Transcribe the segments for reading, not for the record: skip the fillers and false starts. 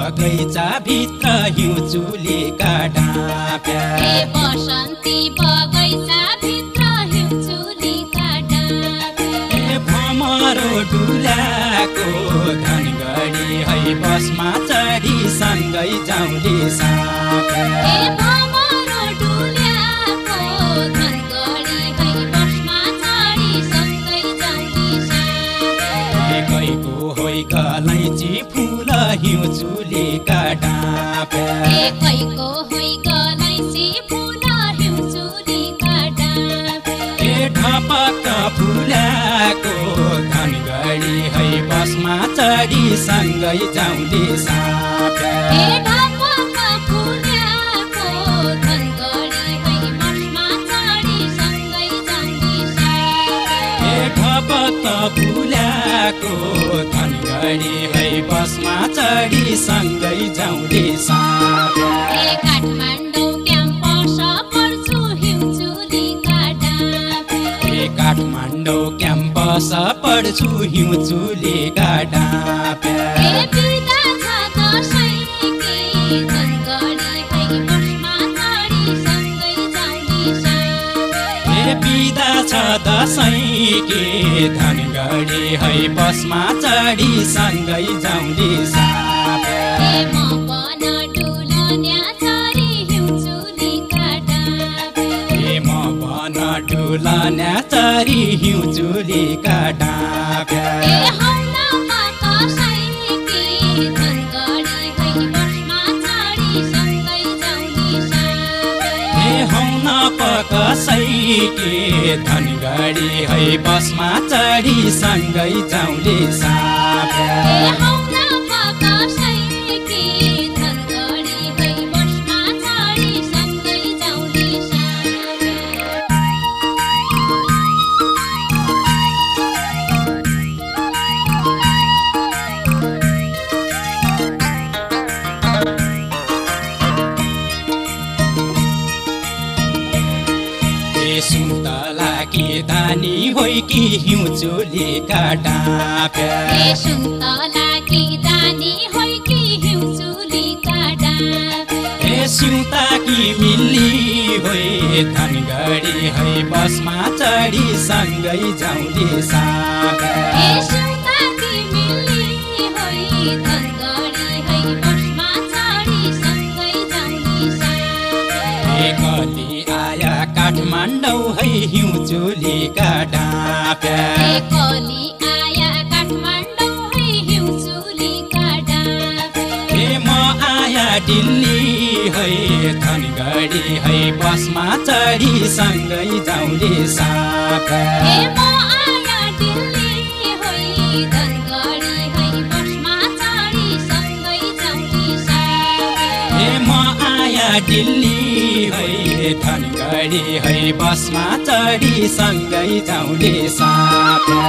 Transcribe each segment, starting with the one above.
बगैँचा भित्र हिउँचुलीका डाँफ्या बसन्ती बगैँचा भित्र हिउँचुलीका डाँफ्या भमरो डुलाको धनगढी है बसमा चढी सँगै जाउँले साँफ्या भमरो डुलाको धनगढी है बसमा चढी सँगै जाउँले साँफ्या कैको होइ गलैँची फुल हिउँचुलीका डाँफ्या कैको होइ गलैँची फुल हिउँचुलीका डाँफ्या ढपक्क फुलाको धनगढी है बसमा चढी सँगै जाउँले साँफ्या ढपक्क फुलाको धनगढी है बसमा चढी सँगै जाउँले साँफ्या ढपक्क फुलाको धनगढी है बसमा चढी सँगै जाउँले साँफ्या काठमाडौँ क्याम्पस पढ्छु हिउँचुलीका डाँफ्या काठमाडौँ क्याम्पस पढ्छु हिउँचुलीका डाँफ्या बिदा छ दशैँकी धनगढी है बसमा चढी सँगै जाउँले साँफ्या बिदा छ दशैँकी धनगढी है बसमा चढी सँगै जाउँले साँफ्या म पन डुलन्या चरी हिउँचुलीका डाँफ्या म भन डुलन्या चरी हिउँचुलीका डाँफ्या हौन कसैकी धनगढी है बसमा चढी सँगै जाउँले साँफ्या हौन कसैकी धनगढी है बसमा चढी सँगै जाउँले साँफ्या हौन कसैकी धनगढी है बसमा चढी सँगै जाउँले सुन्तलाकी दानी होइ कि हिउँचुलीका डाँफ्या सुन्तलाकी दानी होइ कि हिउँचुलीका डाँफ्या सिउँताकी मिल्ली होइ धनगढी है बसमा चढी सँगै जाउँले साँफ्या सिउँताकी मिल्ली होइ धनगढी है बसमा चढी सँगै जाउँले साँफ्या कली आया काठमाडौँ है हिउँचुलीका डाँफ्या कली आया काठमाडौँ है हिउँचुलीका डाँफ्या म आया दिल्ली है धनगढी है बसमा चढी सँगै जाउँले साँफ्या म आया दिल्ली है धनगढी है बसमा चढी सँगै जाउँले साँफ्या म आया दिल्ली है धनगढी है बसमा चढी सँगै जाउँले साँफ्या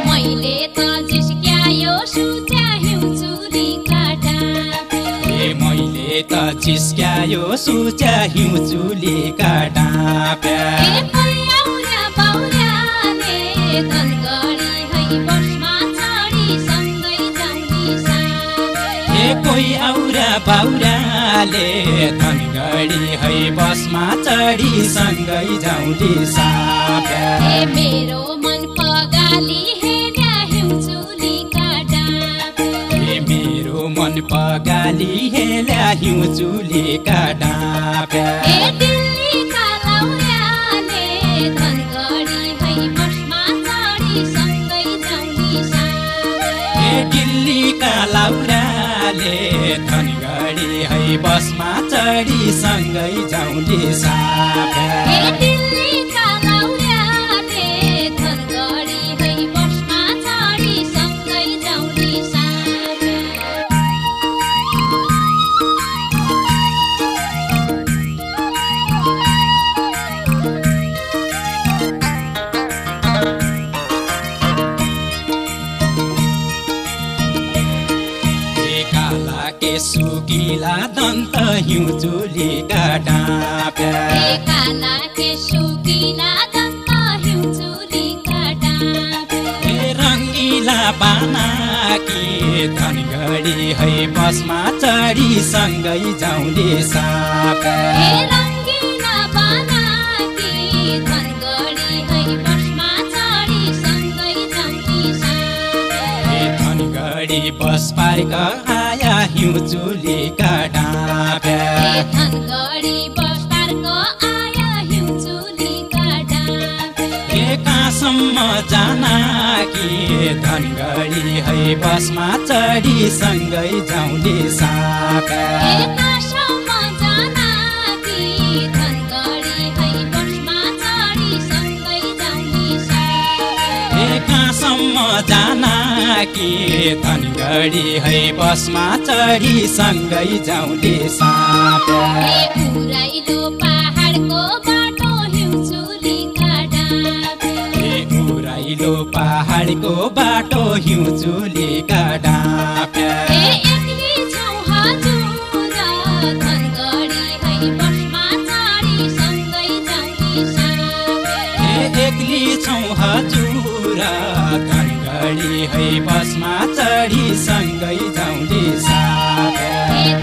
मैले त जिस्क्यायो सुत्या हिउँचुलीका डाँफ्या मैले त चिस्क्यायो सुच्या हिउँचुलीका डाँफ्या औरा बाउराले धनगढी है बसमा चढी सँगै जाउँले साँफ्या कोही औरा बाउराले धनगढी है बसमा चढी सँगै जाउँले साँफ्या मेरो मन पगाली हेर्या हिउँचुलीका डाँफ्या मेरो मन पगाली हेल्या हिउँचुलीका डाँफ्या दिल्लीका लौराले धनगढी है बसमा चढी सँगै जाउँले साँफ्या दिल्लीका लौराले धनगढी है बसमा चढी सँगै जाउँले साँफ्या दिल्लीका लौराले धनगढी है बसमा चढी सँगै जाउँले साँफ्या सुकिला दन्त हिउँचुलीका डाँफ्या काला के सुकिला दन्त हिउँचुलीका डाँफ्या रङ्गिला बाना कि धनगढी है बसमा चढी सँगै जाउने साप्या रङ्गिना बनाकी धनगढी है बसमा चढी सँगै जाउने साप्या धनगढी बस पार्क आया हिउँचुलीका डाँफ्या धनगढी बस पार्क आया हिउँचुलीका डाँफ्या कहाँसम्म जाना कि धनगढी है बसमा चढी सँगै जाउने साप्या कहाँसम्म जाना कि धनगढी है बसमा चढी सँगै जाउने साप्या कहाँसम्म जाना कि धनगढी है बसमा चढी सँगै जाउने साप्या उराइलो पहाडको बाटो हिउँचुलीका डाँफ्या उराइलो पहाडको बाटो हिउँचुलीका डाँफ्या एक्लै छौ हजुर धनगढी है बसमा चढी सँगै जाउने साप्या एक्लै छौ हजुर धनगढी है बसमा चढी सँगै जाउने साप्या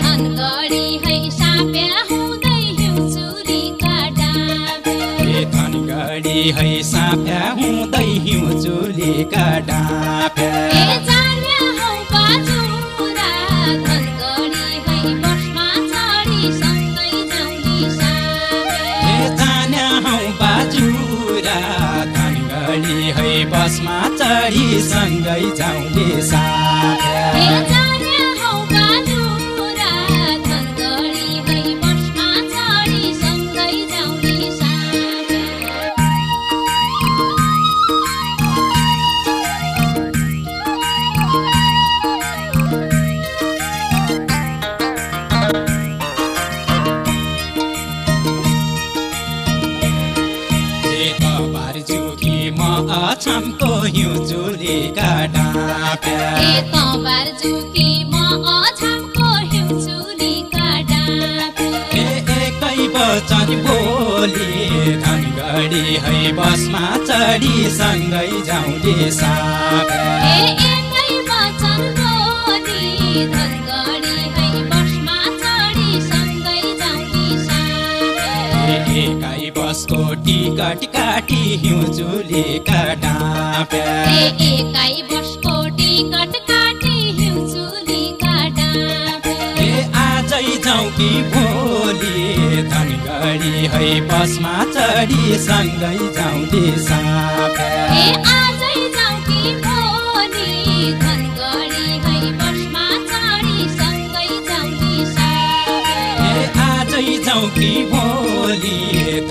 धनगढी है साप्या हुँदै हिउँचुलीका डाँफ्या धनगढी है साप्या हुँदै हिउँचुलीका डाँफ्या जान्या हौ बाजुरा धनगढी है बसमा चढी सँगै जाउने साप्या जान्या हौ बाजुरा धनगढी है बसमा चढी सँगै जाउने साप्या जान्या हौ बाजुरा धनगढी है बसमा चढी सँगै जाउने साप्या अछमको हिउँचुलीका डाँफ्या तबार जुकी म अछमको हिउँचुलीका डाँफ्या एकै वचन बोली धनगढी है बसमा चढी सँगै जाउने साप्या एकै वचन बोली धनगढी है बसमा चढी सँगै जाउने साप्या एकै बसको टिकट काटी हिउँचुलीका डाँफ्या एकै बसको टिकट काटी हिउँचुलीका डाँफ्या आजै जाउँ कि भोलि धनगढी है बसमा चढी सँगै जाउने साप्या आजै जाउँ कि भोलि धनगढी है बसमा चढी सँगै जाउने साप्या आजै जाउँ कि भोलि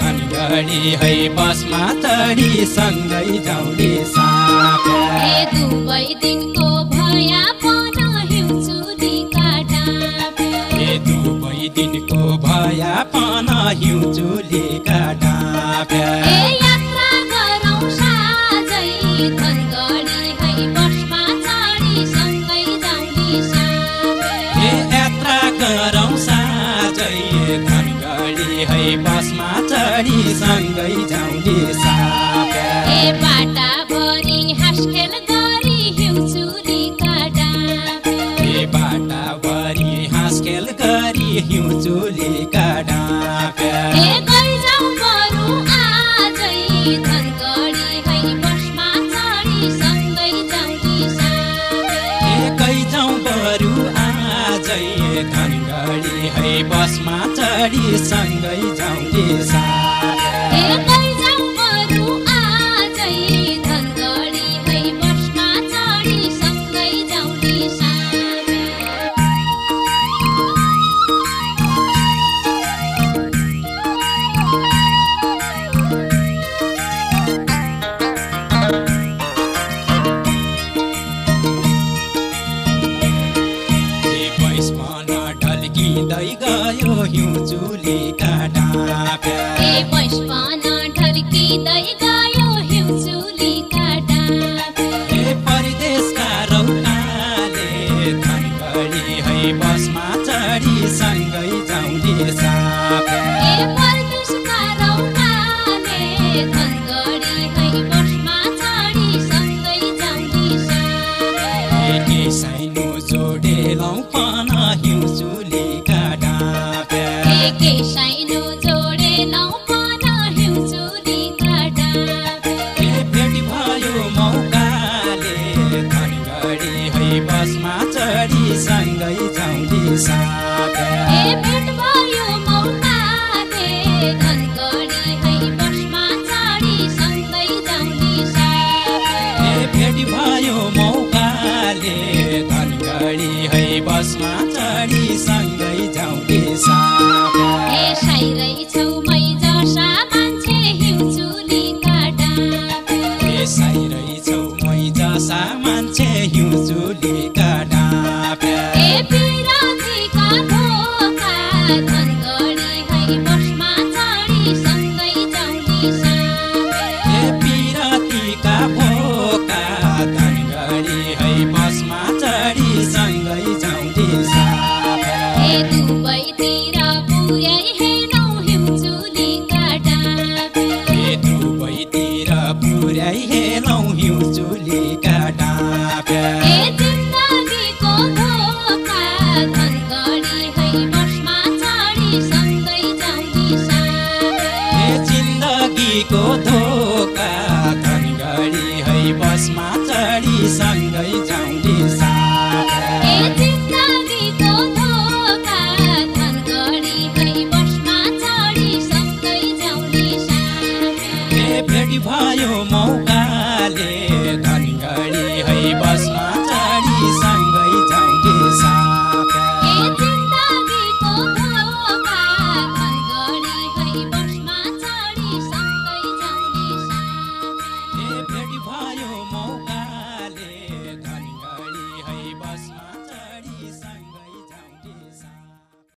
धनगढी है बसमा चढी सँगै जाउने साप्या दुवै दिनको भया पन हिउँचुलीका डाँफ्या दुवै दिनको भया पन हिउँचुलीका डाँफ्या यात्रा गरौँ साझै धनगढी है बसमा चढी सँगै जाउने साप्या यात्रा गरौँ साझै धनगढी है बसमा चढी सँगै जाउने साप्या बाटाभरि हाँसखेल गरी हिउँचुलीका डाँफ्या बाटाभरि हाँसखेल गरी हिउँचुलीका डाँफ्या गइजाउँ बरु आजै धनगढी है बसमा चढी सँगै जाउने साप्या गइजाउँ बरु आजै धनगढी है बसमा चढी सँगै जाउने साप्या गइजाउँ बरु आजै धनगढी है बसमा चढी सँगै जाउने ढल्किँदै गयो हिउँचुलीका डाँफ्या बैसपन ढल्किँदै गयो हिउँचुलीका डाँफ्या परदेशका रौलाले धनगढी है बसमा चढी सँगै जाउने साप्या परदेशका रौलाले धनगढी है बसमा चढी सँगै जाउने साप्या साइनो के साइनो जोडेनौ पन हिउँचुलीका डाँब भेट भयो मौकाले धनगढी है बसमा चढी सँगै जाउँली साथ भेट भयो मौकाले धनगढी है बसमा चढी सँगै जाउँली साथ भेट भयो मौकाले धनगढी है बसमा चढी सँगै जाउँली साथ साइरै छेउमै जसा मान्छे हिउँचुलीका डाँब साइरै छेउमै जसा मान्छे हिउँचुलीका डाँब पिरातीका धोका धनगढी है बसमा चढी सँगै जाउँली साथ पिरातीका भोका धनगढी है बसमा चढी सँगै जाउँली साथ दुवैतिर पुर्याइ हेर्नौ हिउँचुलीका डाँब दुवैतिर पुर्याइ हेरौँ हिउँचुलीका डाँब जिन्दगीको धोका धनगढी है बसमा चढी सँगै जाउँली साथ जिन्दगीको धोका धनगढी है बसमा चढी सँगै जाउँली साथ जिन्दगीको धोका धनगढी है बसमा चढी सँगै जाउँली साथ भेट भयो मौका